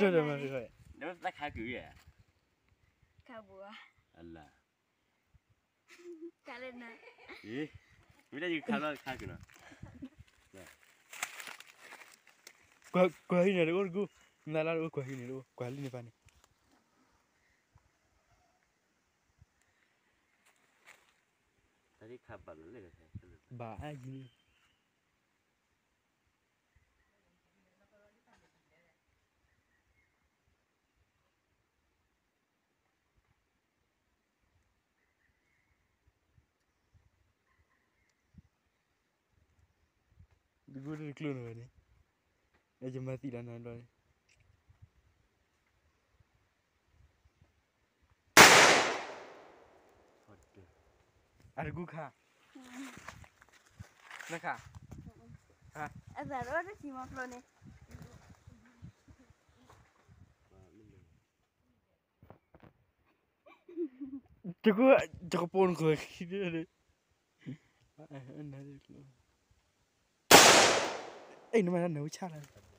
ဒိၣ်ဒီးမၤဃ့ဝဲ, တၢ်ခါကုၢ်ဧါ, ခါဘူးဧါ, အလၢ, ခါလၢန, အ့, မ့ၢ်တၢ်ယခါလီၤခါကုၢ်နီၤ, ကွၢ်ဟံးန့ၣ်တအိၣ်တကူၣ်, နလၢတအိၣ်ကွၢ်ဟံးန့ၣ်တအိၣ် ကွၢ်လံန့ၣ်ဖးန့ၣ် တၢ်ခါဘၣ်လၢ, ဘၣ်အါယံၤန့ၣ်, တကူၣ်တကျိၤန့ၣ်ဝဲန့ၣ်, အဲယမၤသံလီၤနၤဘျီန့ၣ် အတကူၣ်ခါ, နခါ, အသးတအိၣ်တဆံမီၤကျိန့ၣ်, တကူၣ်, တကပိနကီၢ်ခံန့ၣ်, အဲနမၤတၢ်နၢ်ဝဲဆၣ်လီၤ